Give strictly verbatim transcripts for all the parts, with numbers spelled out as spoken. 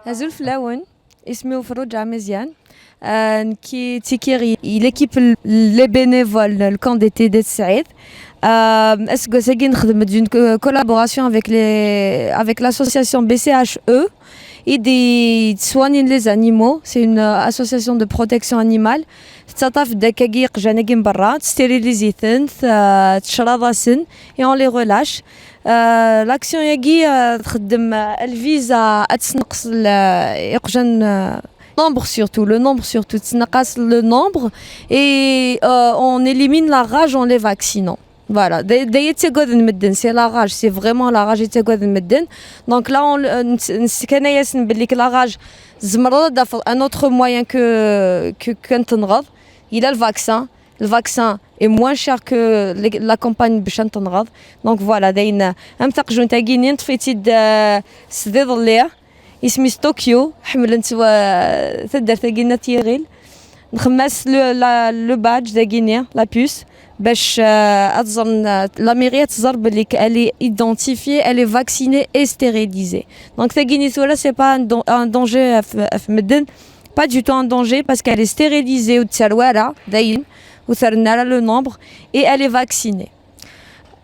Azul fell-awen. Isem-iw Ferruǧa Meziane. Euh, nekki ttikiɣ i l'équipe, les bénévoles, le camp d'été d'Et Saïd. Euh, aseggas-agi nexdem-d une co- collaboration avec les, avec l'association B C H E i d-yettwannin les animaux. C'est une, euh, association de protection animale. Tettaṭṭaf-d akkagi iqjan-agi n berra, testérilize-iten, t-, euh, tecraḍ-asen, et on les relâche. Euh, l'action-agi, euh, txeddem, euh, elle vise à, à tesneqs l-, iqjan, euh, nombre surtout, le nombre surtout, tesneqas le nombre, et, euh, on élimine la rage en les vaccinant. Voilà, d-, d aya i ttaggaden medden, c'est la rage, c'est vraiment la rage i ttaggaden medden. Donc là, on, euh, ness-, nessekna-yasen belli que la rage, tzemreḍ ad tafeḍ un autre moyen que, que, que n-tenɣeḍ. Il a le vaccin. Le vaccin est moins cher que le- la campagne باش n-tenɣeḍ. Donc voilà, d ayen, am taqjunt-agi-nni, neṭṭef-itt-id, euh, sdiḍelli. Isem-is Tokyo, ḥemmlen-tt wa-, taddart-agi n At Yiɣil. Nxemmem-as le, la, le badge dagi-nni, la puce, باش, euh, ad ẓren, euh, la mairie ad tẓer belli elle est identifiée, elle est vaccinée et stérilisée. Donc tagi-nni tura, c'est pas un, dan- un danger ɣef, ɣef medden, pas du tout un danger parce qu'elle est stérilisée, ur d-tettarew ara, dayen, ur trennu ara le nombre, et elle est vaccinée.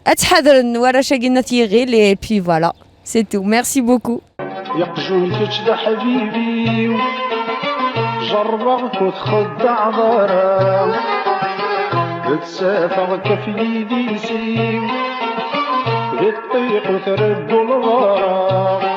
Ad ttḥadren warrac-agi n At Yiɣil, et puis voilà, c'est tout. Merci beaucoup. Yeqjun kečč d aḥbib-iw, jerrbeɣ-k ur txeddaɛeḍ ara. Ttafeɣ-k ɣef yidis-iw, di ṭṭiq ur tregguleḍ ara.